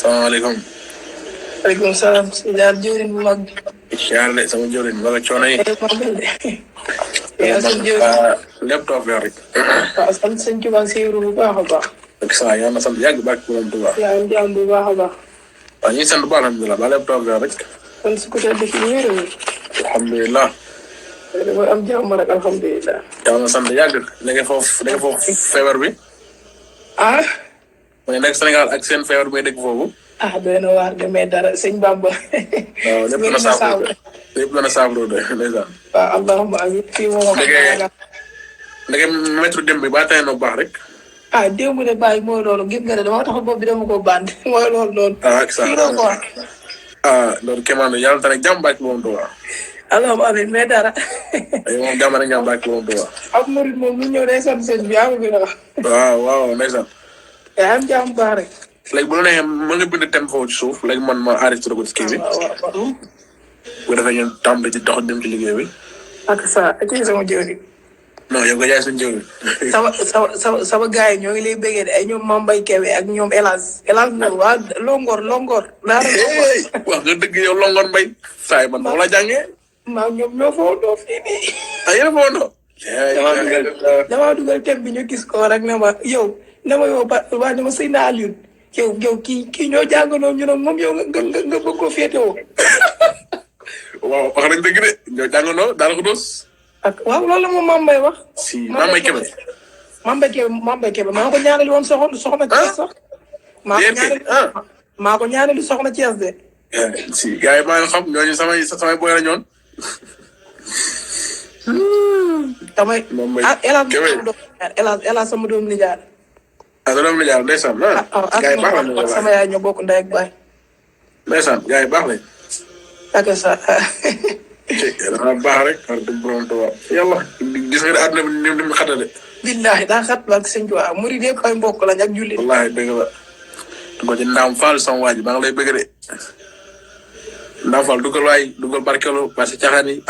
salaamaaleykum. waaleykum salaam. si daal jëwriñ bu mag bi. siyaar de sama jëwriñ ba nga coono yi. yaa seen jëwriñ. lépp toog yor rek. waaw sant sëñ Tuubaa siiru bu baax a baax. ak saa yàlla na sant yàgg barke borom Tuubaa. yaa ngi jàmm bu baax a baax. waaw ñu ngi sant bu baax alhamdulilah ba lépp toog yor rek. kon su ko defee ci wéeru wi. alhamdulilah. dama am jàmm rek alhamdulilah. yàlla na sant yàgg da nga foofu feebar bi. ah. mu ne nekk Sénégal ak seen feebar bi may dëkk foofu. ah doy na waar demee dara sëñ Bamba. waaw lépp dana saafara lépp dana saafara de ndeysaan. waaw allahumma amiin fii moom. ndege métro dem bi ba tey noo baax rek. ah démb de bàyyi mooy loolu gis nga ne dama tax boobu bi dama ko bànd mooy loolu noonu. ah ak saa loolu kéemaan yàlla tamit jàmm bàcc moom Tuubaa. allahumma amiin mais dara. ay moom jàmm rek jàmm bàcc moom Tuubaa. ak murid moom mu ñëw day sant sëñ bi yaa ngi gën a wax. waaw ndeysaan. yaa am jàmm baax rek. léegi bu la neexee mën nga bind thème foofu ci suuf léegi man ma enregistré ko ci kii bi. waaw. bu defee ñun tàmbali ci dox dem ci liggéey bi. ak sa ak sama jëwriñ. non yow nga jaay suñu jëwriñ. sama gars yi ñoo ngi lay bëggee de ay ñoom Mame Mbaye Kébé ak ñoom El Hadj nag waa Longor. wax nga dëgg yow Longor Mbaye. saa yi man moo la jàngee. maa ñoom ñoo fawandoo fii nii. ah yéen a fawandoo. damaa dugal thème bi ñu gis ko rek ne ma yow waa ne ma sëy naa Alioune yow kii ñoo jàngandoo ñu ne moom yow nga bëgg koo féetewoo. waaw wax nañ dëgg de ñoo jàngandoo daal ko dos. ak waaw loolu la moom Mame Mbaye wax. si Mame Mbaye Kébé. Mame Mbaye Kébé maa ko ñaanali woon soxna Thiès sax. maa ko ñaanali soxna Thiès de. si gars yi maa ngi xam ñooñu samay boy la ñoon. damay El Hadj sama doom nijaay. ah sa doom nijaay ndeysaan gars yi baax lañu ak sama yaay ñoo bokk ndey ak baay. ndeysaan gars yi baax lañ. ak sa. dafa baax rek war dem borom Tuubaa yàlla gis nga ne àdduna bi ni mu xatale. billaahi daa xat la ak sëñ Tuubaa murid yëpp ay mbokk lañ ak jullit. wallaahi dëgg la. ko ci Ndaam Fall sama waa ji maa ngi lay bëgg de. Ndaam Fall dugal barkeelu parce que caaxaan yi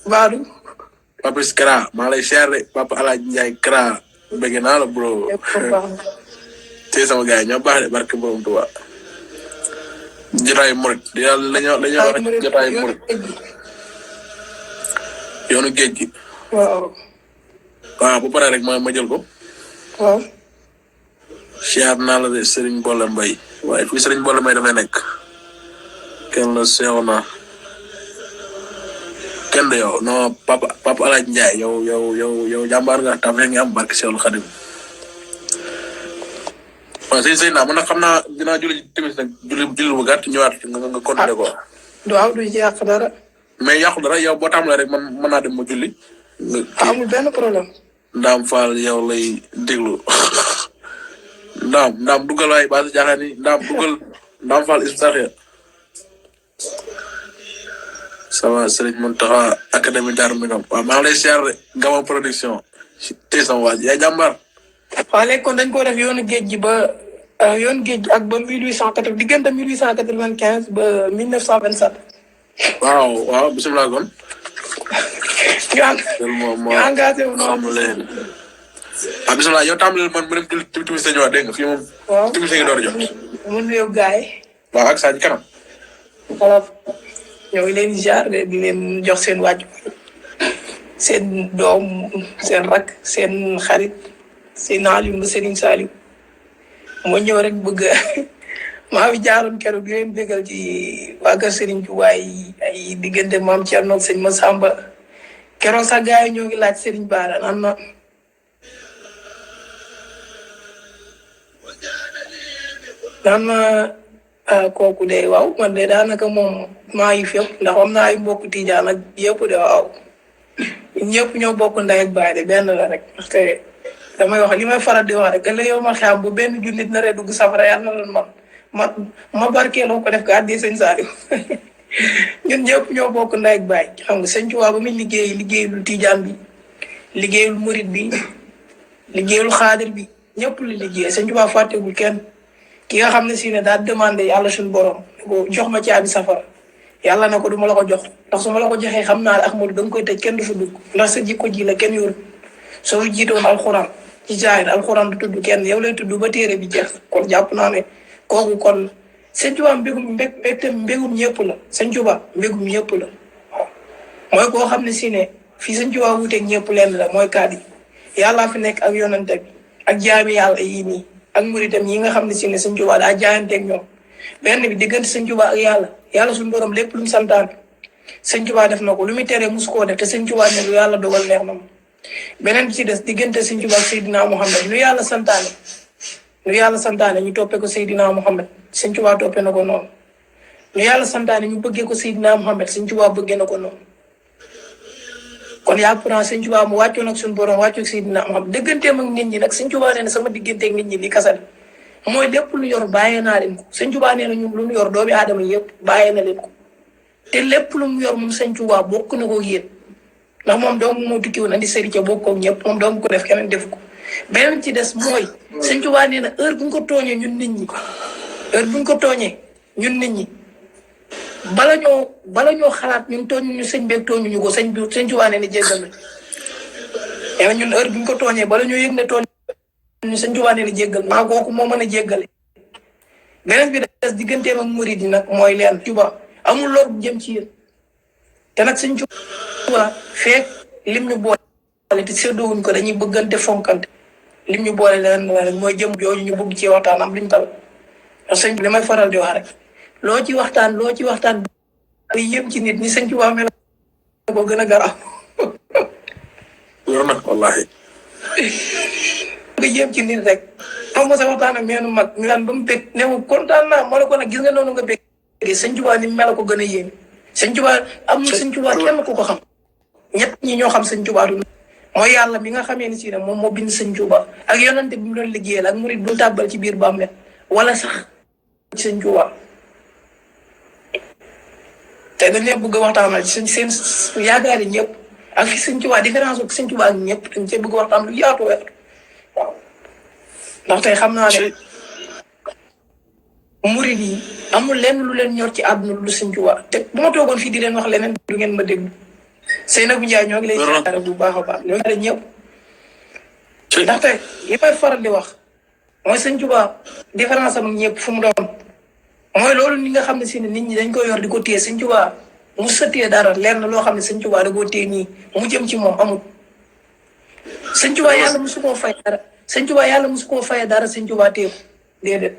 Badou. Papa Kara maa ngi lay seer de Papa El Hadj Ndiaye Kara bëgg naa la bro. tey sama gars yi ñoo baax de barke borom Tuubaa. jotaayu murid di yàlla dañoo wax jotaayu murid. yoonu géej gi. waaw. bu paree rek ma jël ko. waaw. siyaar naa la de Serigne Bolle Mbaye waaye fii Serigne Bolle Mbaye dafay nekk. kenn la seew na kenn de yow non Papa El Hadj Ndiaye yow jàmbaar nga tax nga am barke Seexul Xadim. waaw sëñ naa man nag xam naa dinaa julli tamit nag julli bu gàtt ñëwaat nga continué ko. waaw du yàq dara. mais yàqu dara yow boo tàmbalee rek man mën naa dem ma julli. amul benn problème. Ndaam Fall yow lay déglu Ndaam dugal waay ba sa jaaxaan ni Ndaam Fall Ismaïla. sama Serigne Mountakha académie Darou Minam waaw maa ngi lay siyaar de Gama production tey sama waa ji yaay jàmbaar. waaw léegi kon dañ ko def yoonu géej gi ba yoonu géej gi ak ba 1880 diggante 1895 ba 1927. waaw bisimilah kon. ñu engagé wu noonu. bisimilah yow tàmbali man mu dem timis sa ñëwaat dégg nga fii moom. waaw timis sa ngi door a jot. mu nuyu gars yi. waaw ak saa ji kanam. voilà ñoo ngi leen di jaar di leen jox seen wàccu seen doom seen rak seen xarit seen Aliou Serigne Saliou moo ñëw rek bëgg maa ngi jaaroon keroog di leen bégal ci waa kër Serigne Touba yi ay diggante maam Thierno sëñ Massamba keroog sax gars yi ñoo ngi laaj Serigne Bara naan na kooku de waaw man de daanaka moom maa ngi fépp ndax am naa ay mbokk Tijaan ak yëpp de waaw ñëpp ñoo bokk ndey ak baay de benn la rek parce que damay wax li may faral di wax rek ëllëg yow ma xam bu benn jullit na ree dugg safara yàlla na leen ma barkeeloo ko def ko addi sëñ Saliou ñun ñëpp ñoo bokk ndey ak baay xam nga sëñ Tuubaa ba muy liggéeyul Tijaan bi liggéeyul murit bi liggéeyul xaadir bi ñëpp la liggéey sëñ Tuubaa fàttewul kenn. ki nga xam ne si ne daal demandé yàlla suñu borom ko jox ma caabi safara yàlla na ko du ma la ko jox ndax su ma la ko joxee xam naa ne Ahmadu da nga koy tëj kenn du fa dugg ndax sa jikko ji la kenn yorul soo jiitoon alxuraan ci jaayir alxuraan du tudd kenn yow lay tudd ba téere bi jeex kon jàpp naa ne kooku kon sëñ Tuubaa mbégum ñëpp la sëñ Tuubaa mbégum ñëpp la waaw mooy koo xam ne si ne fii sëñ Tuubaa wuuteeg ñëpp lenn la mooy kàddu yi yàllaa fi nekk ak yonante bi ak jaami yàlla yii nii ak muritam yi nga xam ne si ne sëñ Tuubaa daa jaayanteeg ñoom benn bi diggante sëñ Tuubaa ak yàlla suñu borom lépp lu mu santaan sëñ Tuubaa def na ko lu muy teree musu koo def te sëñ Tuubaa ne lu yàlla dogal neex na ma beneen bi ci des diggante sëñ Tuubaa ak Seydina Muhammad lu yàlla santaane ñu toppee ko Seydina Muhammad sëñ Tuubaa toppee na ko noonu lu yàlla santaane ñu bëggee ko Seydina Muhammad sëñ Tuubaa bëggee na ko noonu kon yaa pourtant sëñ Tuubaa mu wàccoon ak suñu borom wàccoon ak Seydina Muhammad dëgganteem ak nit ñi nag sëñ Tuubaa nee na sama digganteeg nit ñi li kasal mooy lépp lu yor bàyyee naa leen ko sëñ Tuubaa nee na ñun lu ñu yor doomi aadama yëpp bàyyee na leen ko te lépp lu mu yor moom sëñ Tuubaa bokk na ko yéen ndax moom dong moo tukki woon andi sëriñ ca bokk ak ñëpp moom dong ko def keneen def ko beneen ci des mooy sëñ Tuubaa nee na heure bu ñu ko tooñee ñun nit ñi bala ñoo xalaat ñun tooñu ñu sëñ beeg tooñu ñu ko sëñ Tuubaa nee na jéggal na ñun heure bu ñu ko tooñee bala ñoo yëg ne tooñ ñu sëñ Tuubaa nee na jéggal maa kooku moo mën a jéggale beneen bi des digganteem ak murid yi nag mooy leen Tuubaa amul lor bu jëm ci yéen te nag sëñ Tuubaa feek lim ñu boole te séddoowuñ ko dañuy bëggante fonkante lim ñu boole leen rek mooy jëm jooju ñu bëgg ci waxtaan am liñ tal ndax sëñ bi li may faral di wax rek loo ci waxtaan bay yëm ci nit ñi sëñ Tuubaa mel ko gën a garaaw yor na wallaahi nga yëm ci nit rek xam nga sa waxtaan ak meenu mag ñu naan ba mu bég ne mu kontaan naa moo la ko nag gis nga noonu nga bég sëñ Tuubaa ni mel ko gën a yéem sëñ Tuubaa amul sëñ Tuubaa kenn ku ko xam ñett ñi ñoo xam sëñ Tuubaa du mooy yàlla mi nga xamee ni si ne moom moo bind sëñ Tuubaa ak yonante bi mu doon liggéeyal ak murid bu tàbbal ci biir bàmmeel wala sax ci sëñ Tuubaa te dañ leen bëgg a waxtaanal ci seen yaakaar yi ñëpp ak fi sëñ Tuubaa différence ak sëñ Tuubaa ak ñëpp dañ cee bëgg waxtaan lu yaatu weer waaw ndax tey xam naa ne murid yi amul lenn lu leen ñor ci àdduna lu sëñ Tuubaa te bu ma toogoon fii di leen wax leneen du ngeen ma déglu Seynabou Ndiaye ñoo ngi lay ziare bu baax a baax ñoo ngi lay ñëpp ndaxte li may faral di wax mooy sëñ Tuubaa différence am ak ñëpp fu mu doon mooy loolu ni nga xam ne si ne nit ñi dañ koy yor di ko téye sëñ Tuubaa mu sëtee dara leer na loo xam ne sëñ Tuubaa da koo téye nii mu jëm ci moom amul sëñ Tuubaa yàlla mosu koo fay dara sëñ Tuubaa yàlla mosu koo fay dara sëñ Tuubaa téye ko déedéet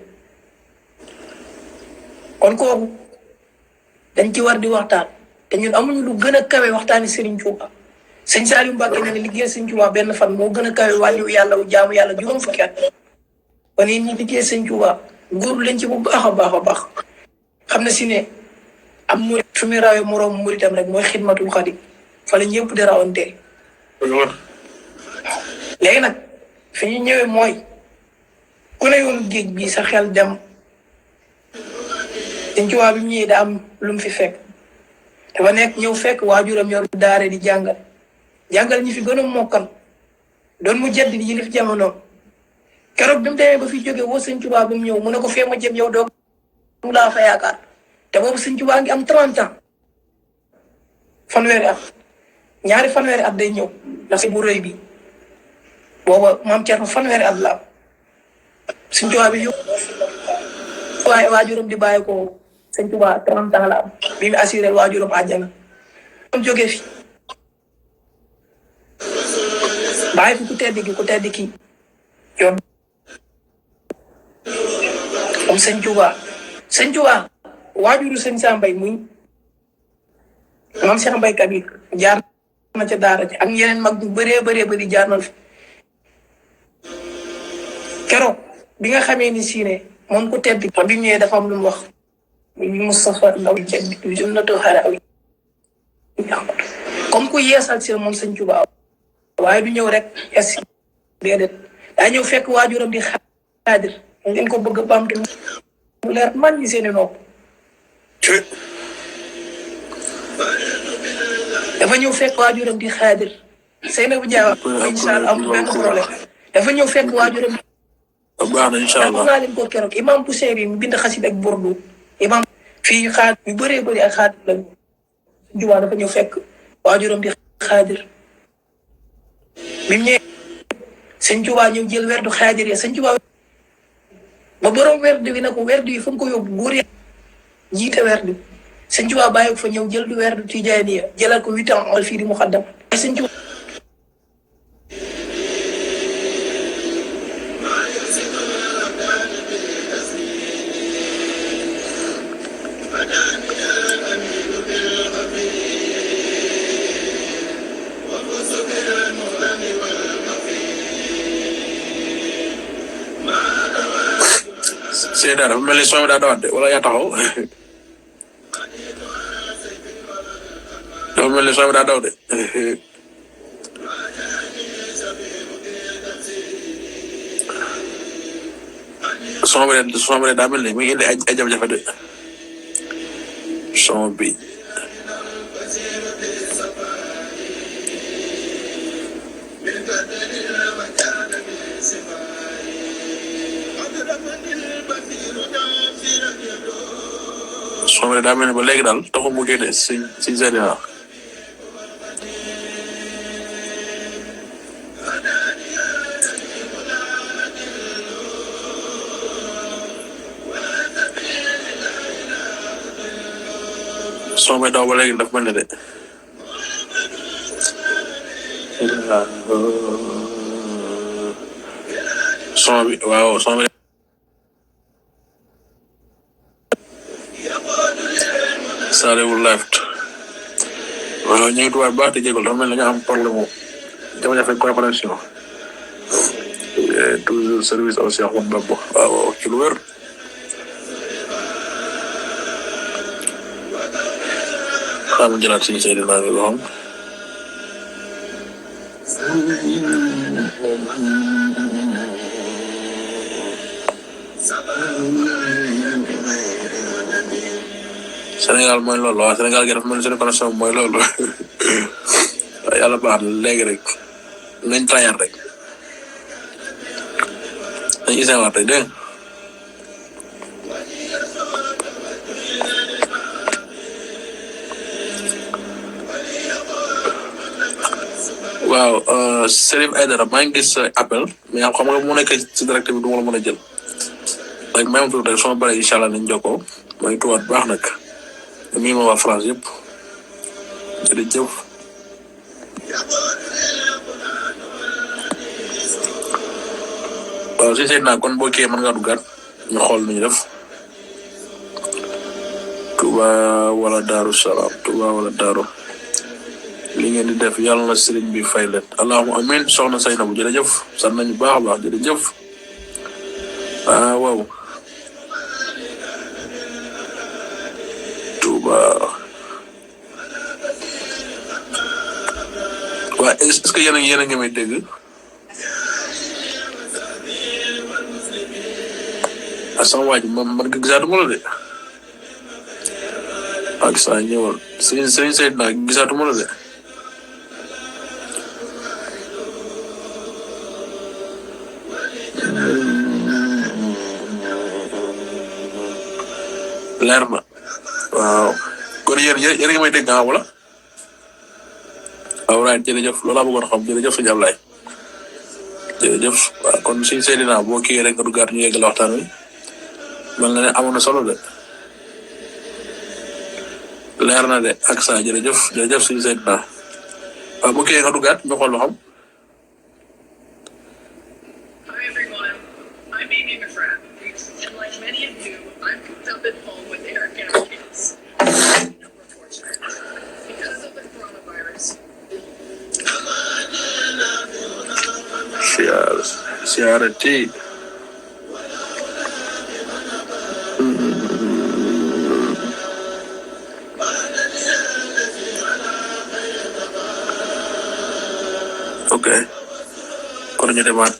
kon kooku dañ ci war di waxtaan te ñun amuñu lu gën a kawe waxtaani Serigne Touba sëñ Saliou Mbacke ne liggéey sëñ Touba benn fan moo gën a kawe wàllu yàlla wu jaamu yàlla juróom fukki at kon yéen ñi liggéey sëñ Touba góor leen ci bu baax a baax xam na si ne am murit su muy rawee moroom muritam rek mooy xidmatul xadim fa la ñëpp di rawantee léegi nag fi ñu ñëwee mooy ku ne yoon géej bi sa xel dem sëñ Tuubaa bi mu ñëwee da am lu mu fi fekk dafa nekk ñëw fekk waajuram yor daare di jàngal ñi fi gën a mokkal doon mu jedd di yilif jamono keroog bi mu demee ba fi jógee woo sëñ Tuubaa ba mu ñëw mu ne ko fee ma jëm yow doog mu laa fa yaakaar te boobu sëñ Tuubaa ngi am 30 ans fanweeri at ñaari fanweeri at day ñëw ndax bu rëy bi booba maam Cerno fanweeri at la am sëñ Tuubaa bi yow waaye waajuram di bàyyi ko sëñ Tuubaa 30 ans la am bi mu assuré waajuram àjjana am jógee fi bàyyi fi ku tedd ki yoon am sëñ Tuubaa waajuru sëñ Sambay muy maam Cheikh Mbay Kabir jaar na ca daara ji ak yeneen mag ñu bëree jaar na fi keroog bi nga xamee ni si ne moom ku tedd bi mu ñëwee dafa am lu mu wax Moustapha Ndaw jaddi junnatu xara aw comme ku yeesal si moom sëñ Tuubaa waaye du ñëw rek es déedéet daa ñëw fekk waajuram di xaadir ngeen ko bëgg a bamtu mu leer man ñi seeni nopp dafa ñëw fekk waajuram di xaadir Seynabou Ndiaye wax incha allah amul benn problème dafa ñëw fekk waajuram baax na incha allah naa leen ko keroog imam Pousseer yi mu bind xasit ak Bordeaux imam fii xaad yu bëree ak xaadir la Tuubaa dafa ñëw fekk waajuram di xaadir bi mu ñëwee sëñ Tuubaa ñëw jël werdu xaadir ya sëñ Tuubaa ba borom werd bi nag werd yi fu mu ko yóbbu góor yi jiite werd bi sëñ Tuubaa bàyyi ko fa ñëw jël du werd Tijaaniya jëlal ko 8 ans wal fii di mu xaddam sëñ Tuubaa Seydou dafa mel ni soo daa dawaat de wala yaa taxaw dafa mel ni soo daa daw de son bi daa mel ni mu ngi indi ay jafe-jafe de son bi son bi daa mel ni ba léegi daal taxul mu génne si Zedina son bi daw ba léegi daf mel ni de son bi waaw son bi Saliou left waaw ñu ngi tubaab baax di jégal dafa mel ni nga am problème mu jafe-jafe connexion toujours service au Cheikh Ahmadou Bamba waaw ci lu wér xam jëlaat si Seydina bi loo Sénégal mooy loolu waaw Sénégal gi dafa mel ni seen connexion mooy loolu waaw yàlla baax na léegi rek nañ trayaat rek nañ isawaat rek dégg waaw Serif Aidara maa ngi gis appel mais xam nga mu nekk si direct bi du ma la mën a jël rek même tuuti rek soo paree incha allah nañ jokkoo maa ngi tuwaat baax nag mi ma waa France yëpp jërëjëf waaw si seet naa kon boo kii mën ngaa duggaat ñu xool nu ñu def Touba wala Daaru Salaam Touba wala Daaru li ngeen di def yàlla na sëriñ bi fay leen allahumma amin soxna Saynabu jërëjëf sant nañu baax a baax jërëjëf waaw Touba waaw est-ce que yéen a ngi may dégg sama waa ji man gisaatuma la de ak saa ñëwal sëriñ Seydina gisaatuma la de leer na waaw kon yéen a ngi may dégg wala waaw right jërëjëf loolu laa bëggoon xam jërëjëf sëñ Ablaye jërëjëf waaw kon sëñ Seydina boo kii rek nga duggaat ñu yeggal waxtaan wi mel na ne amoon na solo de leer na de ak saa jërëjëf sëñ Seydina waaw boo kii nga duggaat ñu xool lu xam siyaarati ok kon ñu demaat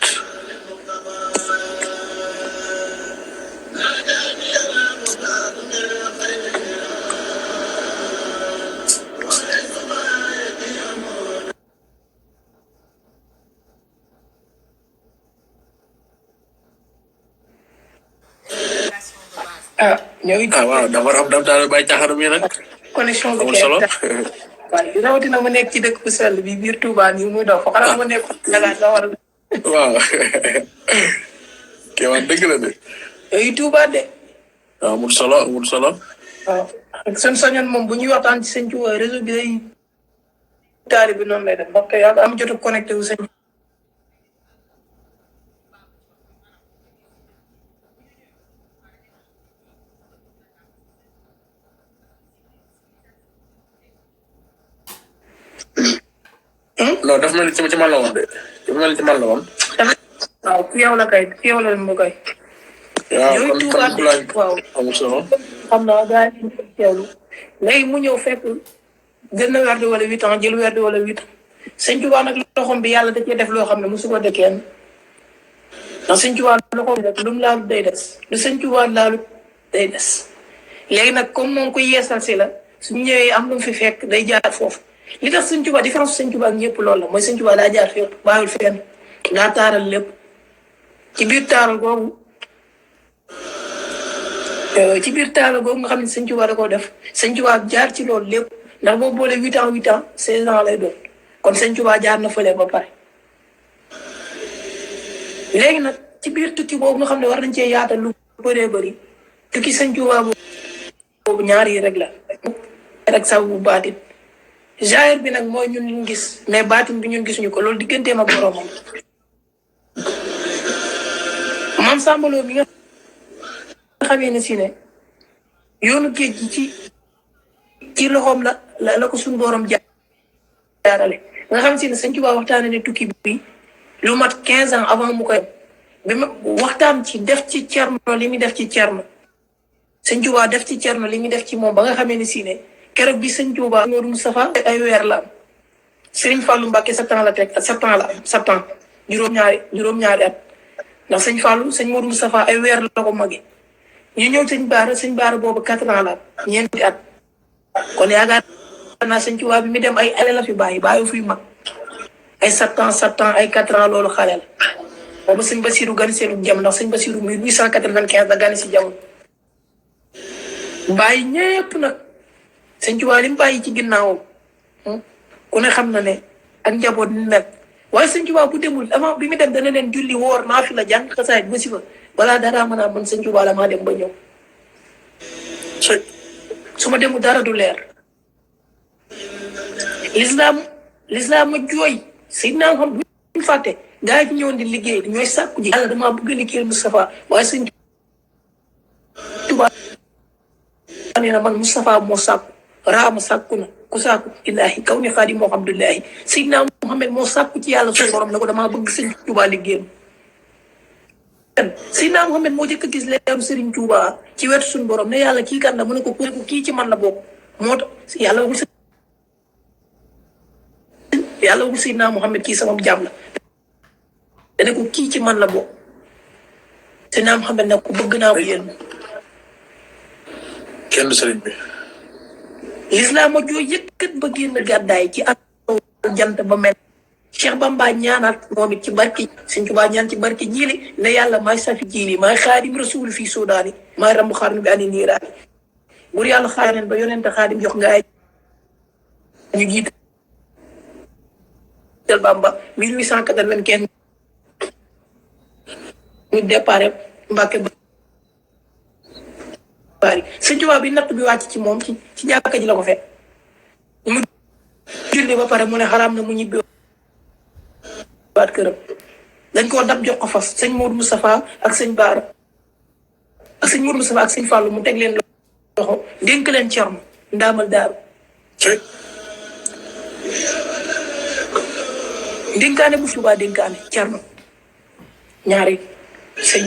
ñoo ngi waaw dafa am daal bàyyi caaxaan mi nag connexion bi amul solo waaye rawatina mu nekk ci dëkk bu sell bi biir Touba nii muy dox xanaa mu nekk Dakar la war a waaw kii wax dëgg la de yooyu tuubaat de. waaw amul solo amul solo. waaw ak seen soñoon moom bu ñuy waxtaan ci sëñ Tuubaa réseau bi day taari bi noonu lay def ndaxte yaa am jot a connecté wu sëñ. non dafa mel ni ci man la woon de dafa mel ni ci man la woon. waaw fi yow la kay fi yow la leen mu kay. waaw yooyu tuubaat de waaw. amul solo. xam naa gars yi ñu teewlu léegi mu ñëw fekk gën na werd wala 8 ans jël werd wala 8 ans sëñ Tuubaa nag loxoom bi yàlla da cee def loo xam ne mosu ko dëkkeen ndax sëñ Tuubaa loxoom bi rek lu mu laalut day des lu sëñ Tuubaa laalut day des léegi nag comme moom ko yeesal si la suñu ñëwee am lu mu fi fekk day jaar foofu li tax sëñ Tuubaa différence sëñ Tuubaa ak ñëpp loolu la mooy sëñ Tuubaa daa jaar fépp bàyyul fenn daa taaral lépp ci biir taaral googu nga xam ne sëñ Tuubaa da koo def sëñ Tuubaa jaar ci loolu lépp ndax boo boolee 8 ans 16 ans lay doon kon sëñ Tuubaa jaar na fële ba pare. léegi nag ci biir tukki boobu nga xam ne war nañ cee yaatal lu bëree bëri tukki sëñ Tuubaa boobu ñaar yi rek la rek saw bu baatin jaayir bi nag mooy ñun ñu gis mais baatin bi ñun gisuñu ko loolu digganteem ak boroomam. Maam Samba Lo bi nga xamee ne si ne yoonu géej gi ci loxoom la ko suñu borom jaarale nga xam si ne sëñ Tuubaa waxtaane ne tukki bi lu mat 15 ans avant mu koy bi ma waxtaan ci def ci cerno li muy def ci cerno sëñ Tuubaa def ci cerno li muy def ci moom ba nga xamee ne si ne keroog bi sëñ Tuubaa Moodu Mustafaa ay weer la am Sëriñ Fàllu Mbàkke 7 ans la teg 7 ans la am 7 ans juróom-ñaari at ndax sëñ Fàllu sëñ Moodu Mustafaa ay weer la ko mage ñu ñëw sëñ Baara boobu 4 ans la am ñeenti at kon yaakaar naa sëñ Tuubaa bi mi dem ay ale la fi bàyyi fuy mag ay 7 ans ay 4 ans loolu xale la boobu sëñ Basiru gane seenu jam ndax sëñ Basiru 1895 la gane si jamono bàyyi ñëpp nag sëñ Tuubaa li mu bàyyi ci ginnaawam ku ne xam na ne ak njaboot ni mel waaye sëñ Tuubaa bu demul avant bi mu dem dana leen julli woor naa fi la jàng xasaayit ba si fa balaa dara mën a man sëñ Tuubaa la maa dem ba ñëw su ma demul dara du leer lislaam ma jooy Seydina xam buñ fàtte gaa yi ñëwoon di liggéey ñooy sàkku ji yàlla damaa bëgg liggéeyal Moustapha waaye sëñ Tuubaa nee na man Moustapha moo sàkku raama sàkku na ku sàkku illaahi kaw ni xaadi moo Abdullahi Seydina Muhammad moo sàkku ci yàlla suñu borom ne ko damaa bëgg sëñ Tuubaa liggéeyal Seydina Muhammad moo jëkk a gis leeru Sëriñ Tuubaa ci wetu suñu borom ne yàlla kii kan la mu ne ko kii ci man la bokk moo tax yàlla waxul Seydina Muhammad kii sama jaam la dane ko kii ci man la bokk Seydina Muhammad ne ko bëgg naa ko yéen kenn du sëriñ bi lislaam a joo yëkkat ba génn gàddaay ci ak jant ba mel Cheikh Bamba ñaanaat moom it ci barki Sëñ Tuubaa ñaan ci barki jiili ne yàlla maay safi jiili maay xaadim rasul fii soodaani maay rambu xarnu bi ani niiraani bur yàlla xaaraneen ba yonente xaadim jox nga ay ñu jiital Bamba 1895 ñu déparé Mbàkke bari Sëñ Tuubaa bi natt bi wàcc ci moom ci jàkka ji la ko fekk mu julli ba pare mu ne xaraam na mu ñibbi waat këram dañ koo dab jox ko fas sëñ Moodu Mustafaa ak sëñ Baara ak sëñ Moodu Mustafaa ak sëñ Fàllu mu teg leen loxo dénk leen Cerno ndaamal daaru dénkaane bu subaa dénkaane Cerno ñaari sëñ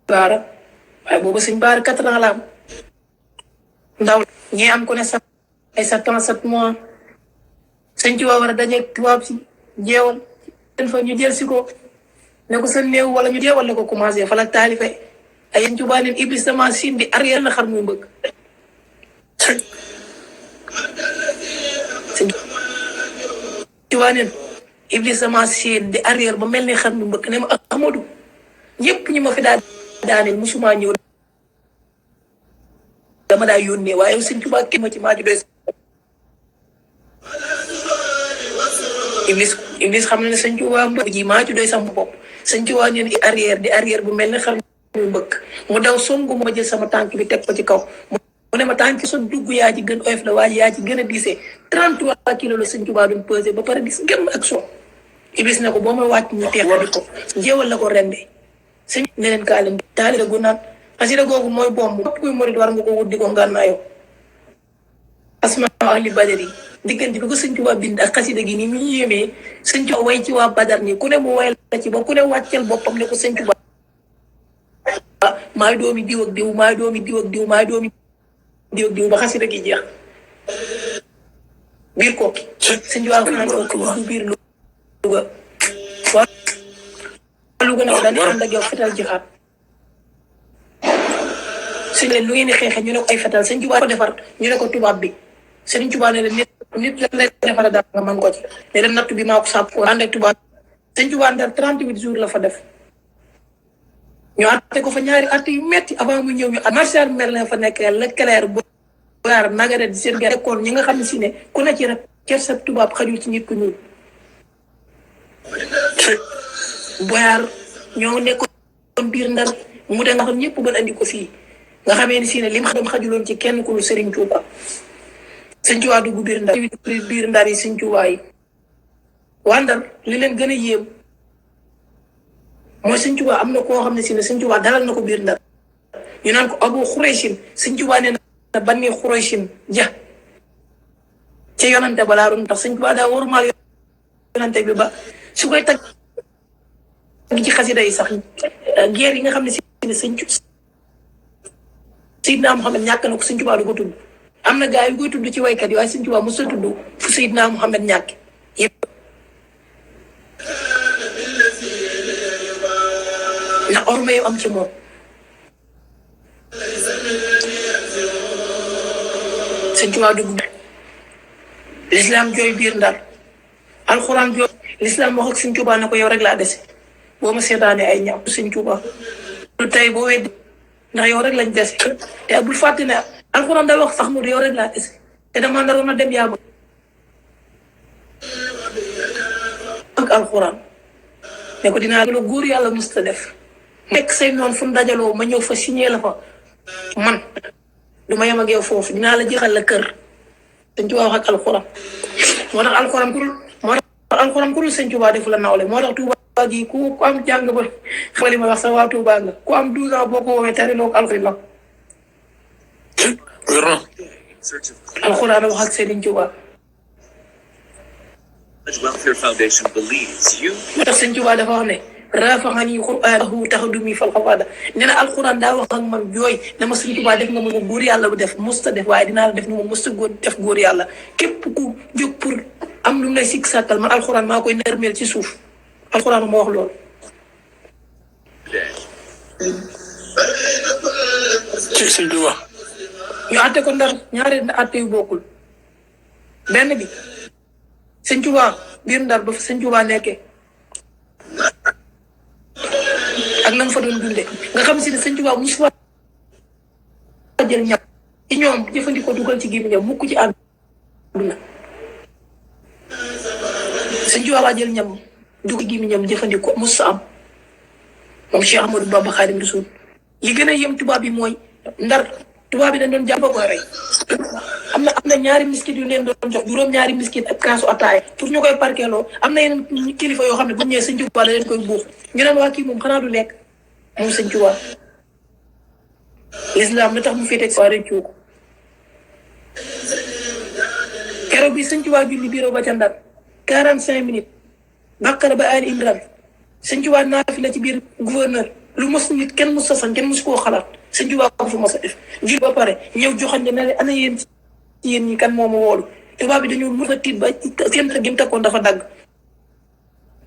Baara waaye boobu sëñ Baara 4 ans la am ndaw ñi am ko ne sax ay 7 ans 7 mois sëñ Tuubaa war a dajeeg tubaab si jeewal den fa ñu jël si ko ne ko sa néew wala ñu jeewal ne ko commencé fa la taalife ay yéen Tuubaa leen Iblis dama siin di arrière na xar muy mbëgg sëñ Tuubaa neen Iblis dama siin di arrière ba mel ni xar muy mbëgg ne ma Ahmadu ñëpp ñu ma fi daaneel musuma ñëw dama daa yónnee waaye sëñ Tuubaa kenn ma ci maa ju doy Iblis xam na ne sëñ Tuubaa mbëgg ji maa ci doy sama bopp sëñ Tuubaa neen arrière di arrière bu mel ne xam muy bëgg mu daw songu ma jël sama tànk bi teg ko ci kaw mu ne ma tànk sa dugg yaa ci gën oyof la waaye yaa ci gën a diisee 33 kilos la sëñ Tuubaa doon pesé ba pare dis gëm ak soo Iblis ne ko boo ma wàcc ñu teexali ko jéewal la ko rende sëñ ne leen kaa leen taali gu naan xasida googu mooy bomb képp kuy murit war nga ko wut di ko ngànnaayoo asma ahli badari diggante bi ko sëñ Tuubaa bind ak xasida gi ni mu yéemee sëñ Tuubaa way ci waa badar nii ku ne mu way la ci ba ku ne wàccel boppam ne ko sëñ Tuubaa maay doomi diw ak diw maay doomi diw ak diw maay doomi diw ak diw ba xasida gi jeex biir kooki sëñ Tuubaa fanaan kooki bu biir Louga waa Louga nag dañuy ànd ak yow fetal jixaat sëñ leen lu ngeen di xeexe ñu ne ko ay fetal sëñ Tuubaa ko defar ñu ne ko tubaab bi sëñ Tuubaa ne leen nit la lay defar daal nga mën ko ci ne leen natt bi maa ko sàpp ko ànd ak tubaab sëñ Tuubaa ndar 38 jours la fa def ñu àtte ko fa ñaari at yu metti avant muy ñëw ñu Martial Merlin fa nekk Leclerc Boyard Magaret seen gerte kon ñi nga xam ne si ne ku ne ci rek kersa tubaab xajul ci nit ku ñuul Boyard ñoo nekkoon biir ndar mu de nga xam ñëpp ba andi ko fii nga xamee ni si ne lim xam xajuloon ci kenn ku lu Serigne Touba Sëñ Tuubaa dugg biir ndar yi Sëñ Tuubaa yi waa ndar li leen gën a yéem mooy Sëñ Tuubaa am na koo xam ne si ne Sëñ Tuubaa dalal na ko biir ndar ñu naan ko Abu Xuraysin Sëñ Tuubaa nee na banni Xuraysin ja ca yonante balaa doon tax Sëñ Tuubaa daa warumaal yonante bi ba su koy tag ci xasida yi sax guerre yi nga xam ne si ne Seydina Muhammad ñàkk na ko Sëñ Tuubaa du ko tudd am na gaa yu koy tudd ci waykat yi waaye Sëñ Tuubaa mos a tudd fu Seydina Muhammad ñàkk yëpp ndax orme yu am ci moom Sëñ Tuubaa dugg l'islam jooy biir ndar alxuraan jooy l'islam wax ak Sëñ Tuubaa ne ko yow rek laa dese boo ma seetaanee ay ñaaw Sëñ Tuubaa lu tey boo weddi ndax yow rek lañ dese te bul fàtte ne alxuraan da wax sax mu yow rek laa dese te dama naroon a dem yaa ma ak alxuraan ne ko dinaa la góor yàlla musta def nekk say noonu fu mu dajaloo ma ñëw fa signé la fa man du ma yem ak yow foofu dinaa la jëxal la kër Sëñ Tuubaa wax ak alxuraan moo tax alxuraan ku dul Sëñ Tuubaa defu la nawle moo tax Tuubaa gi ku am jàng ba xamali ma wax sax waa Tuubaa nga ku am 12 ans boo ko woowee tari loo ko alxuraan alxuraan wax ak Sëriñ Tuubaa Welfare Foundation believes you. moo tax Sëñ Tuubaa dafa wax ne raafaxani qur'aanahu taxadumi fal xafaada nee na alxuraan daa wax ak man jooy dama Sëñ Tuubaa def nga ma góor yàlla bu def musta def waaye dinaa la def ni ma musta def góor yàlla képp ku jóg pour am lu mu lay sikk sàkkal man alxuraan maa koy nërmeel ci suuf alxuraan moo wax loolu. ci Sëñ Tuubaa ñu àtte ko ndar ñaari àtte yu bokkul benn bi Sëñ Tuubaa biir ndar ba fa Sëñ Tuubaa nekkee ak na mu fa doon dundee nga xam si ne Sëñ Tuubaa musu fa jël ñam ci ñoom jëfandikoo dugal ci gémmiñam mukk ci àdduna Sëñ Tuubaa waa jël ñam dugal ci gémmiñam jëfandikoo mos sa am moom Cheikh Ahmadou Bamba Xaadimu Rasuul li gën a yem tubaab bi mooy ndar tubaab bi dañ doon jàpp ko rey am na ñaari miskit yu leen doon jox juróom-ñaari miskit ak kaasu ataaya pour ñu koy parkeeloo am na yeneen kilifa yoo xam ne bu ñëwee Sëñ Tuubaa la leen koy buux ñu naan waa kii moom xanaa du lekk moom Sëñ Tuubaa l'islam la tax mu féetee waa rëccu ko keroog bi Sëñ Tuubaa julli bureau ba ca Ndar 45 minutes Baqara ba Ali Imran Sëñ Tuubaa naafi la ci biir gouverneur lu mos nit kenn mos sa san kenn mos koo xalaat Sëñ Tuubaa ko fi mos a def julli ba pare ñëw joxoon ne ne ana yéen ci yéen ñi kan moo ma woolu tubaab bi dañoo mën a tiit ba seen gi mu takkoon dafa dagg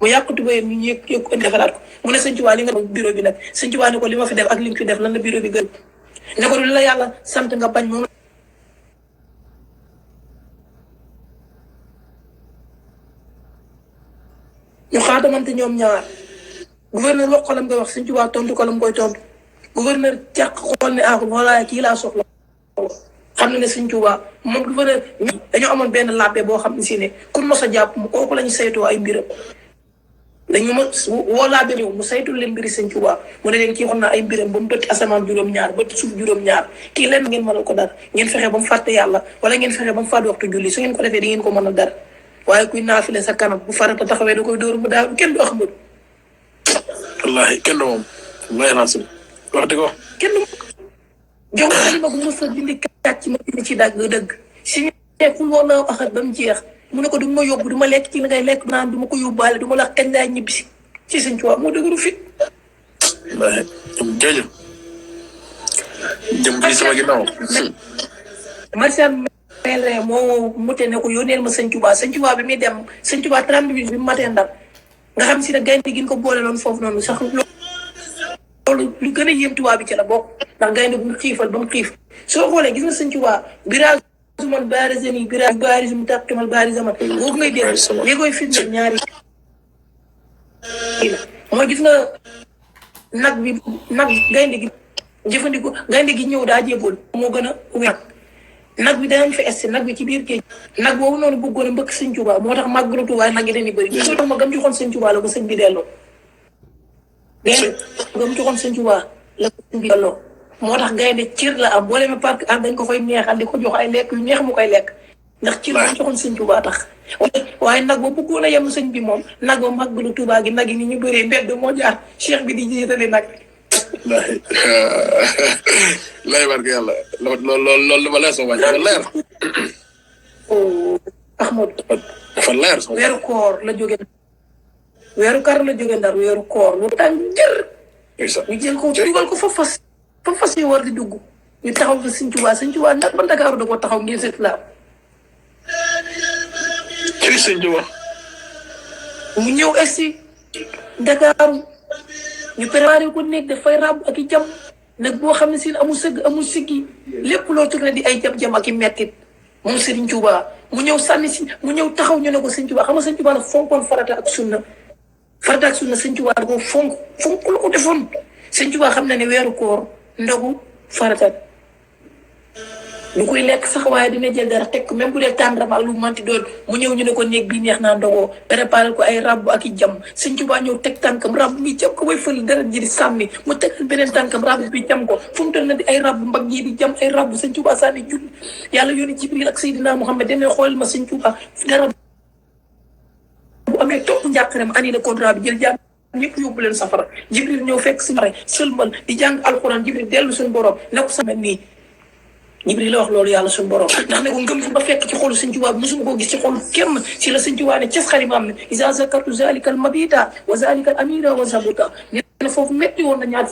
mu yàq tubaab yi ñu yëg ko defaraat ko mu ne Sëñ Tuubaa li nga bureau bi nag Sëñ Tuubaa ne ko li ma fi def ak li nga fi def lan la bureau bi gën ne ko li la yàlla sant nga bañ moom ñu xaatamante ñoom ñaar gouverneur wax ko lam koy wax Sëñ Tuubaa tontu ko lam koy tontu gouverneur jàq xool ne ah voilà kii laa soxla xam na ne Sëñ Tuubaa moom gouverneur dañoo amoon benn làbbe boo xam ne si ne ku mos a jàpp mu kooku la ñu saytoo ay mbiram dañu ma woolaa ba ñëw mu saytul leen mbiri sëñ Tuubaa mu ne leen kii xam naa ay mbiram ba mu bëtt asamaan juróom-ñaar bëtt suuf juróom-ñaar kii leen ngeen mënal ko dara ngeen fexe ba mu fàtte yàlla wala ngeen fexe ba mu fàtte waxtu julli su ngeen ko defee di ngeen ko mënal dara waaye kuy naafile sa kanam bu farata taxawee da koy dóor mu daal kenn du Ahmadu. wallaahi kenn du moom wallaahi naa si wax dëgg wax. kenn du jox ko ma bu mos a dindi kàcc ma dindi ci dëgg si nekkul woon na waxat ba mu jeex mu ne ko du ma yóbbu du ma lekk ci li ngay lekk naan du ma ko yóbbaale du ma la kañ laay ñibbisi ci sëñ Tuubaa moo dëgëru fit. wallaahi jërëjëf. jëm bii sama ginnaaw. Martial Mele moo mute ne ko yónneel ma sëñ Tuubaa bi muy dem sëñ Tuubaa 30 minutes bi mu matee ndar nga xam si ne gaynde gi ñu ko boole loon foofu noonu sax loolu lu gën a yéem Tuubaa bi ci la bokk ndax gaynde bu mu xiifal ba mu xiif soo xoolee gis nga sëñ Tuubaa birage man barizani birage barizum tàqmal barizaman boobu ngay dégg li koy firndeel ñaari la mooy gis nga nag gaynde gi jëfandikoo gaynde gi ñëw daa jébool moo gën a wér nag bi danañ fa esti nag bi ci biir géej nag boobu noonu bëggoon a mbëkk sëñ Tuubaa moo tax màggalu Tuubaa nag yi dañuy bëri gisoo tax ma gam joxoon sëñ Tuubaa la ko sëñ bi delloo gaynde gam joxoon sëñ Tuubaa la ko sëñ bi delloo moo tax gaynde cër la am boo demee parc ak dañ ko fay neexal di ko jox ay lekk yu neex mu koy lekk ndax cër la joxoon sëñ Tuubaa tax waaye nag ba bëggoon a yem sëñ bi moom nag ba màggalu Tuubaa gi nag yi ni ñu bëree mbedd moo jaar cheikh bi di jiitale nag lay barke yàlla loolu li ma leer sama wàññi dafa leer. Ahmadu dafa leer sama weeru koor la jóge weeru kar la jóge ndar weeru koor lu tàng jër ñu jël ko dugal ko fa fas yi war di dugg ñu taxaw fa sëñ Tuubaa ndax ba Ndakaaru da ko taxaw ngeen seet laa ci sëñ Tuubaa mu ñëw egsi Ndakaaru ñu préparé ko nekk dafay ràbb ak i jam nag boo xam ne si amul sëgg amul siggi lépp loo tourné di ay jam-jam ak i mettit moom Sëriñ Tuubaa mu ñëw sànni si mu ñëw taxaw ñu ne ko sëñ Tuubaa xam nga sëñ Tuubaa la fonkoon farata ak sunna sëñ Tuubaa da ko fonk la ko defoon sëñ Tuubaa xam na ne weeru koor ndogu farata du koy lekk sax waaye dina jël dara teg ko même bu dee tàndarma ak lu manti doon mu ñëw ñu ne ko néeg bi neex naa ndogoo préparé ko ay rabb ak i jam sëñ Tuubaa ñëw teg tànkam rabb bi jam ko bay fël dara ji di sànni mu tegal beneen tànkam rabb bi jam ko fu mu toll na di ay rabb mbag yi di jam ay rabb sëñ Tuubaa sànni julli yàlla yónni Jibril ak Seydina Muhammad demee xoolal ma sëñ Tuubaa dara bu amee topp njàqarem annulé contrat bi jël jàmm ñëpp yóbbu leen safara Jibril ñëw fekk si mare sëlmal di jàng alxuraan Jibril dellu suñu borom ne ko sama nii Jibril la wax loolu yàlla suñu borom ndax ne ko ngëm fi ba fekk ci xolu sëñ Tuubaa bi mosuma koo gis ci xolu kenn si la sëñ Tuubaa ne ces xalimaam ne isa zakartu zalika al mabita wa zalika al amira wa zabuta nee na foofu métti woon na ñaar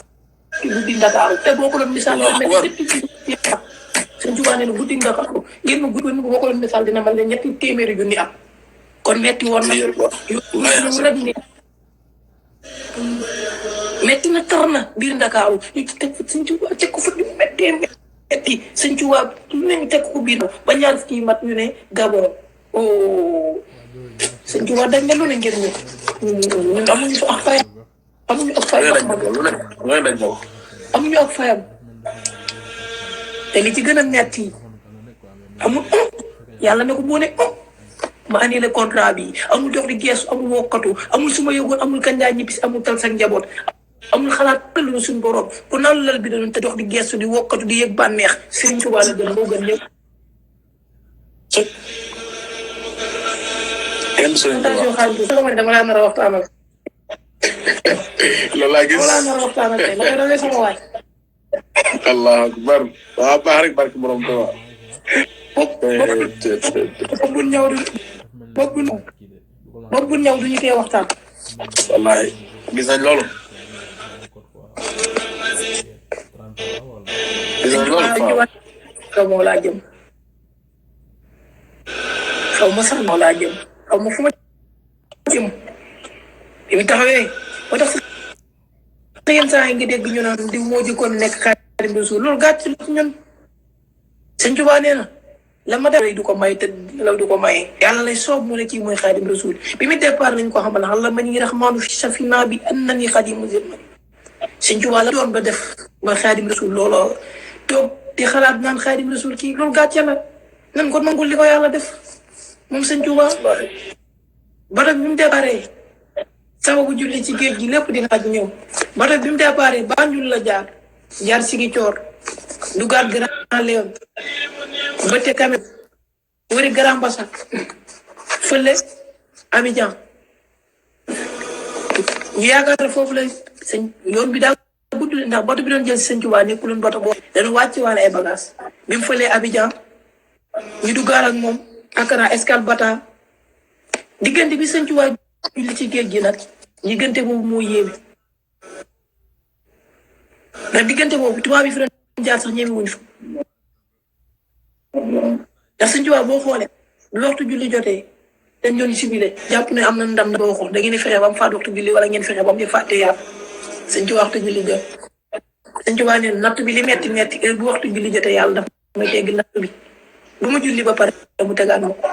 guddi Ndakaaru te boo ko doon misaal dina mel ñetti sëñ Tuubaa ne guddi Ndakaaru ngeen ma guddi boo ko doon misaal dina mel ne ñetti téeméeri junni am kon métti woon na rek ne métti na tar na biir Ndakaaru ñu ci teg sëñ Tuubaa teg ko fa ñu méttee metti sëñ Tuubaa lu ne ñu teg ko biir ba ñaar fukki mat ñu ne Gabon sëñ Tuubaa dañ ne lu ne ngir ñun amuñu fa ak fayam amuñu ak fayam amuñu ak fayam te li ci gën a metti amul yàlla ne ko boo ne ma annulé contrat bi amul dox di geesu amul wokkatu amul suma yëgoon amul kañ laa ñibbisi amul tal sa njaboot amul xalaat tëlluñu suñu borom pour naan lal bi doon te dox di geestu di wokkatu di yëg bànneex Sëriñ Tuubaa la gën moo gën ñëpp. kenn Sëriñ Tuubaa dama laa nar a waxtaanal. loolu laa gis dama laa nar a waxtaanal tey la koy doon sama waay. allahu akbar waaw baax rek barke borom Tuubaa. bopp bu ñëw du ñu tee waxtaan. wallaahi gis nañ loolu. gis nañ loolu xaw ma laa jëm xaw ma sax moo laa jëm xaw ma fu ma jëm bi mu taxawee moo tax yenn saa yi ngi dégg ñu naan di moo jëkkoon nekk Xaadimu Rasuul loolu gàtt ci ñun Sëñ Tuubaa nee na la ma def du ko may te la du ko maye yàlla lay soob mu ne kii mooy Xaadimu Rasuul bi mu départ nañ ko xamal Allah man yi rahmaanu fi safina bi annani xadimu zilma Sëñ Tuubaa la doon ba def ba Xaadimu Rasuul looloo toog di xalaat naan Xaadimu Rasuul kii loolu gàcce la nan ko nangul li ko yàlla def moom Sëñ Tuubaa ba nag bi mu déparé sababu julli ci géej gi lépp dinaa ci ñëw bato bi mu déparé Banjul la jaar Ziguinchor dugaat Grand Léon bëtte Kamel wëri Grand Bassam fële Abidjan ñu yaakaar foofu la sëñ yoon bi daa gudd ndax bato bi doon jël sëñ Tuubaa nekkuloon bato boobu dañu wàcc waale ay bagages bi mu fëlee Abidjan ñu duggaat ak moom Accra Escale Bata diggante bi sëñ Tuubaa julli ci géej gi nag diggante boobu moo yéeme ndax diggante boobu tubaab yi fi doon jaar sax ñeme wuñ fa ndax sëñ Tuubaa boo xoolee bu waxtu julli jotee dañ doon sibile jàpp ne am na ndam na boo xool da ngeen di fexe ba mu faat waxtu julli wala ngeen fexe ba mu di fàtte yàlla sëñ Tuubaa waxtu julli jot sëñ Tuubaa ne natt bi li metti heure bu waxtu julli jotee yàlla dafa may tegg natt bi bu ma julli ba pare mu tegaat ma ko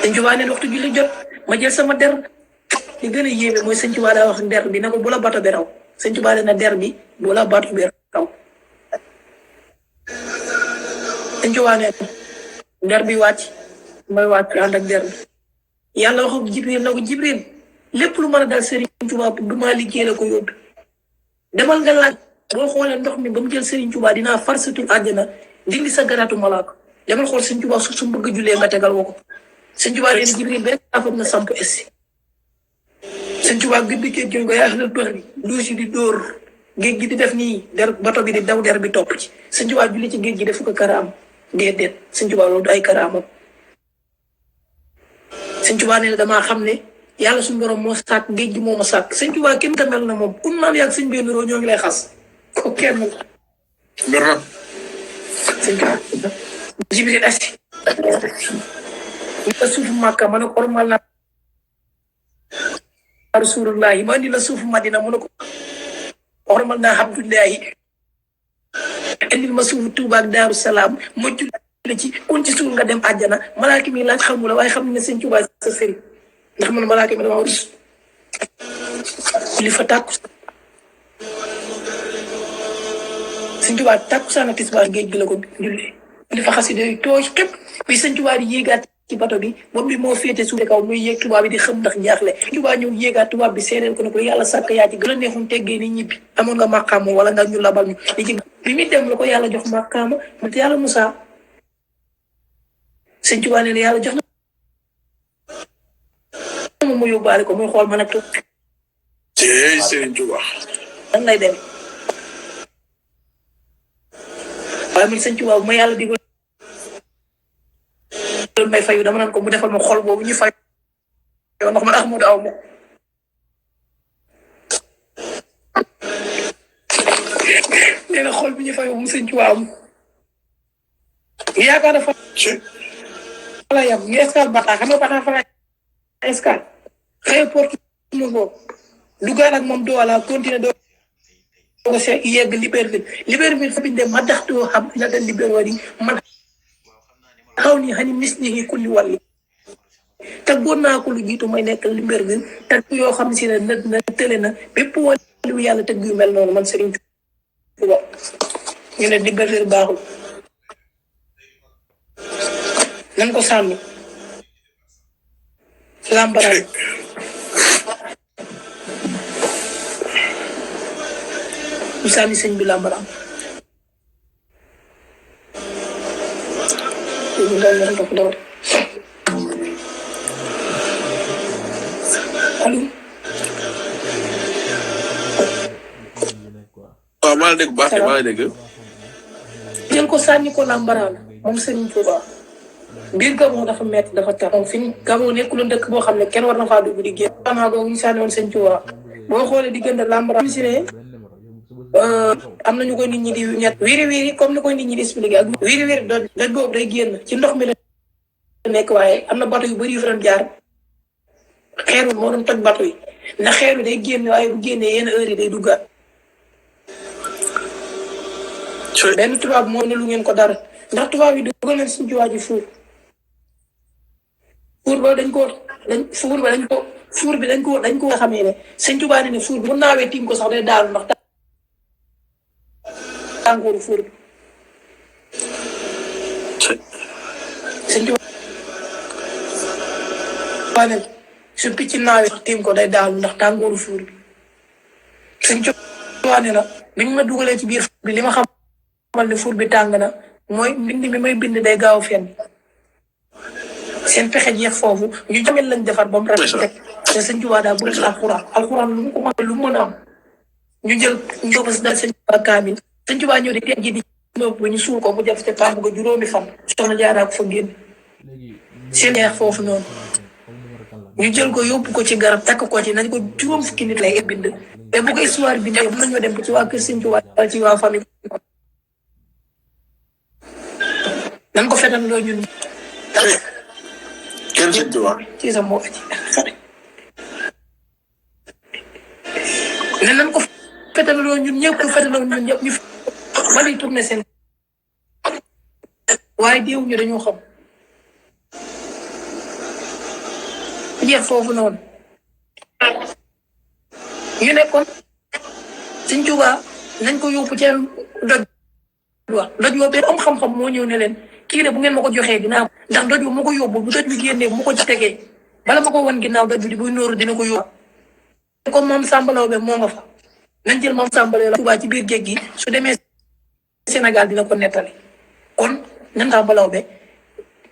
sëñ Tuubaa ne waxtu julli jot ma jël sama der li gën a yéeme mooy sëñ Tuubaa daa wax der bi na ko bu la bato bi raw sëñ Tuubaa ne na der bi bu la bato bi raw sëñ Tuubaa ne der bi wàcc may wàcc ànd ak der bi yàlla wax ak Jibril na ko Jibril lépp lu mën a dal Serigne Touba du maa liggéey la ko yóbbu demal nga laaj boo xoolee ndox mi ba mu jël Serigne Touba dinaa far sa tur àjjana dindi sa garaatu malaaka demal xool Serigne Touba su bëgg a jullee nga tegal woo ko Serigne Touba leen Jibril benn affaire na samp essi Serigne Touba gëdd géej gi nga yaa la dox bi duus yi di dóor géej gi di def nii der bato bi di daw der bi topp ci Serigne Touba julli ci géej gi defu ko karaam déedéet Serigne Touba loolu du ay karaamam Serigne Touba ne damaa xam ne yàlla suñu borom moo sàkk géej gi moo ma sàkk Serigne Touba kenn ka mel na moom kun naan yàgg sëñ benn roo ñoo ngi lay xas ko kenn Serigne Touba Jibril asi la suufu Màkka ma ne ko ormal naa Rasulullahi ma indi la suufu Madina mu ne ko ormal naa Abdullahi indil ma suufu Tuuba ak Daaru Salaam ma julli ci kon ci suuf nga dem àjjana malaaka mi laaj xamu la waaye xam ne sëñ Tuuba sa sëriñ ndax man malaaka mi dama rus li fa tàkku sëñ Tuuba tàkku saana tisbaar géej gi la ko julli li fa xasida yu tooy képp bi sëñ Tuuba di yéegaat ci bato bi moom bi moo féete suuf kaw muy yéeg tubaab bi di xam ndax jaaxle tubaab ñëw yéegaat tubaab bi seedeel ko ne ko yàlla sàkk yaa ci gën a neexum teggee ni ñibbi amoon nga màqaama wala nga ñu labal ñu li ci bi muy dem la ko yàlla jox màqaama mu te yàlla Musaa sëñ Tuubaa ne yàlla jox na moom mu yóbbaale ko muy xool ma nag toog Jey Serigne Touba nan lay dem waaye man sëñ Tuubaa bu ma yàlla digal may fayu dama naan ko mu defal ma xol boobu ñu fay yow ndax man Ahmadu aw ma nee na xol bi ñu fayu mu sëñ Tuubaa am yaakaar na fa la yam ñu escale Bata xam nga Bata fa la escale xëy porte nouveau dugaat ak moom Douala continuer doo ko se yegg Libreville fa biñ dem ma daxtoo xam la dal Libreville man xaw ni xani mis ni kulli wàll taggoon naa ko lu jiitu may nekk Libreville tag yoo xam si ne na tële na bépp wàllu yàlla tëgg yu mel noonu man Serigne Touba ñu ne Libreville baaxul nan ko sànni lambaraan ñu sànni sëñ bi lambaraan allo waaw maa ngi dégg baax maa ngi dégg jël ko sànni ko lambaraan moom Serigne Touba biir Gabon dafa metti dafa tar moom fi ñu Gabon nekkul dëkk boo xam ne kenn war na faa dugg di génn xanaa boobu ñu sànni woon sëñ Touba boo xoolee diggante lambaraan si ne am nañu ko nit ñi di ñett wiri comme ni ko nit ñi di expliqué ak wiri doj boobu day génn ci ndox mi la nekk waaye am na bato yu bëri yu fa doon jaar xeeru moo doon toj bato yi ndax xeeru day génn waaye bu génnee yenn heure yi day duggaat benn tubaab moo ne lu ngeen ko dara ndax tubaab yi dugal nañ suñu jiwaay ji fuur ba dañ ko xamee ne sëñ Tuubaa ne fuur bi bu naawee tiim ko sax day daanu ndax tàngooru fuur bi sëñ Tuubaa ne su picc naawee tiim ko day daanu ndax tàngooru fuur bi sëñ Tuubaa ne la bi ñu ma dugalee ci biir fuur bi li ma xamal ne fuur bi tàng na mooy mbind mi may bind day gaaw fenn seen pexe jeex foofu ñu jamel lañ defar ba mu rafet te sëñ Tuubaa daa bëgg alxuraan lu mu ko mën lu mu mën a am ñu jël njóobas dal sëñ Tuubaa kaamil sëñ Tuubaa ñëw di teg ji di ba ñu suul ko mu def te pàmb ga juróomi fan soxna Jaara ko fa génn seen jeex foofu noonu ñu jël ko yóbbu ko ci garab takk ko ci nañ ko juróom fukki nit lay bind te bu ko histoire bi mën nañoo dem ci waa kër sëñ Tuubaa ci waa famille nan ko fetal loo ñun kenn sëñ Tuubaa ci sa moo ci ne nan ko fetal loo ñun ñëpp fetaloo ñun ñëpp ñu ba lay tourné seen waaye déew ñu dañoo xam jeex foofu noonu ñu nekkoon sëñ Tuubaa nañ ko yóbbu ci doj doj boobu benn am xam-xam moo ñëw ne leen kii de bu ngeen ma ko joxee dinaa ndax doj bu ma ko yóbbu bu doj bi génnee bu ma ko ci tegee bala ma ko wan ginnaaw doj bi buy nóoru dina ko yóbbu comme moom Samba Laobé moo nga fa nañ jël moom Samba Laobé Tuubaa ci biir géej gi su demee Sénégal dina ko nettali kon nan Samba Laobé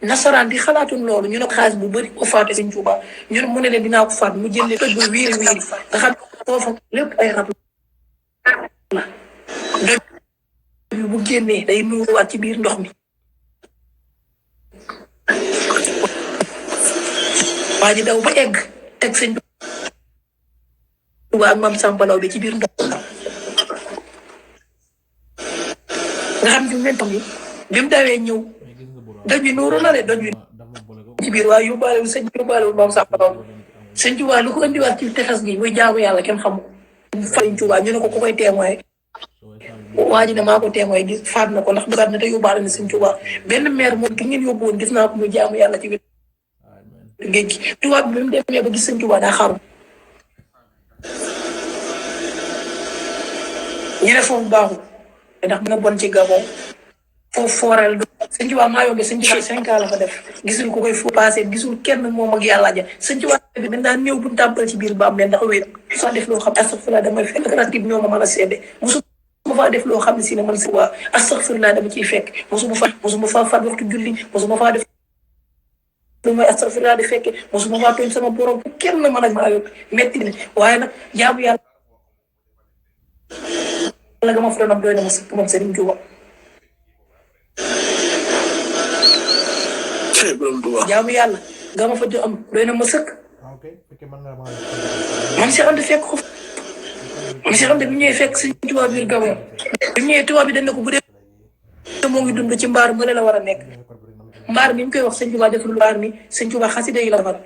nasaraan di xalaatoon loolu ñu ne ko xaalis bu bëri ko faate sëñ Tuubaa ñu ne mu ne leen dinaa ko faat mu jëlee doj ba wiiri wiiri nga xam foofu lépp ay rab la doj bi bu génnee day nuuruwaat ci biir ndox mi waa ji daw ba egg teg sëñ Tuubaa ak maam Samba Laobé ci biir ndox nga xam ne bi mu dawee ñëw doj bi nuuru na de doj bi ci biir waaye yóbbaale wu maam Samba Laobé sëñ Tuubaa lu ko indiwaat ci tefes gi muy jaamu yàlla kenn xamu fa sëñ Tuubaa ñu ne ko ku koy témoin waa ji ne maa ko témoin gis faat na ko ndax dugaat na te yóbbaale na sëñ Tuubaa benn maire moom ki ngeen yóbbu woon gis naa ko muy jaamu yàlla ci biir géej gi tubaab bi mu demee ba gis sëñ Tuubaa daa xaru ñu ne foofu baaxul ndax dina bon ci Gabon foofu fooreel du sëñ Tuubaa maa yombe sëñ Tuubaa 5 ans la fa def gisul ku koy fu passé gisul kenn moom ak yàlla ja sëñ Tuubaa bi dañ daan ñëw bu tàmpal ci biir baam leen ndax wéet soo def loo xam astaghfirullah damay fekk ratib ñoo ma mën a seede musuma faa def loo xam ne si ne man si waa astaghfirullah dama ciy fekk musuma faa faat waxtu julli musuma faa def lu may astaghfirullah di fekke musuma faa tooñ sama borom kenn mën a maa yóbbu metti na waaye nag jaamu yàlla la nga ma fa doon am doy na ma sëkk moom Sëriñ Tuubaa jaamu yàlla nga ma fa doon am doy na ma sëkk man si andi fekk ko man si andi bi ñëwee fekk Sëriñ Tuubaa biir Gabon bi ñëwee tubaab bi dañ ne ko bu dee moo ngi dund ci mbaar mu la war a nekk mbaar mi ñu koy wax Sëriñ Tuubaa def lu mbaar mi Sëriñ Tuubaa xasida yi la defar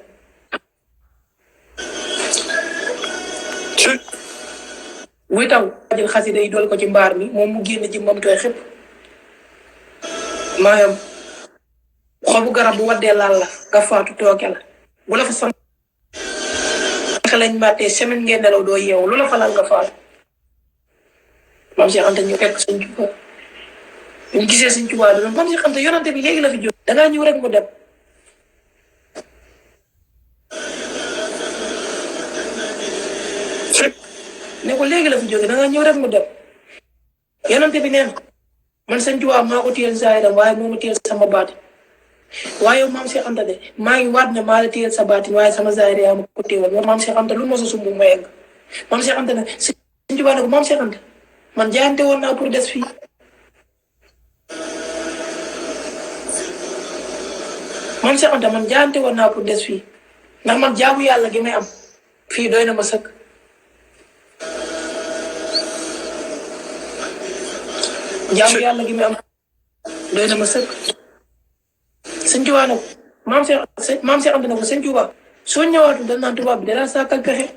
buy taw jël xasida yi dool ko ci mbaar mi moom mu génn ji moom tooy xëpp maanaam xobu garab bu waddee laal la nga faatu tooke la bu la fa son lañ màttee semaine ngeen nelaw doo yeewu lu la fa laal nga faatu maam Cheikh Anta ñu fekk Sëñ Tuubaa ñu gisee Sëñ Tuubaa doon maam Cheikh Anta yonante bi léegi la fi jóg dangaa ñëw rek mu dem ne ko léegi la fi jóge dangaa ñëw rek mu dem yonante bi neen man Sëñ Tuubaa maa ko téyel zaahiram waaye moo ma téyel sama baatin waaye yow maam Cheikh Anta de maa ngi waat ne maa la téyel sa baatin waaye sama zaahir yaa ma ko téyel yow maam Cheikh Anta lu ma sa sumb ma yegg maam Cheikh Anta ne Sëñ Tuubaa ne ko maam Cheikh Anta man jaayante woon naa pour des fii maam Cheikh Anta man jaayante woon naa pour des fii ndax man jaamu yàlla gi may am fii doy na ma sëkk jaamu yàlla gi may am doy na ma sëkk Sëñ Tuubaa ne ko maam Cheikh Anta ne ko Sëñ Tuubaa soo ñëwaatu dañ naan tubaab bi dara saakal pexe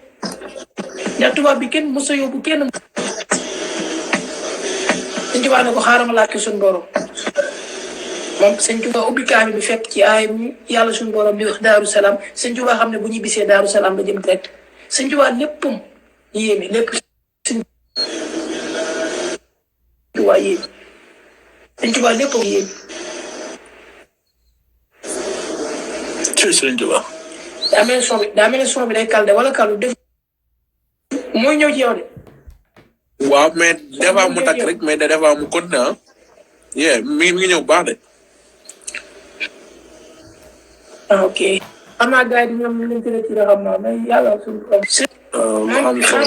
ndax tubaab bi kenn mos a yóbbu kenn Sëñ Tuubaa ne ko xaaral ma laaj ko suñu borom moom Sëñ Tuubaa ubbi kaami bi fekk ci ay yàlla suñu borom di wax Daaru Salaam Sëñ Tuubaa xam ne bu ñu bisee Daaru Salaam la jëm direct Sëñ Tuubaa léppam yéeme lépp Sëñ Tuubaa yéeme Sëñ Tuubaa léppam yéeme Sëñ Tuubaa daa mel ni son bi day kal de wala kalu def mooy ñëw ci yow de. waaw mais des fois mu takk rek mais des fois mu continué ah. yeah mi ngi ñëw baax de. ah ok. xam naa gars yi ñoom ñu ngi leen di xam naa mais yàlla suñu. am solo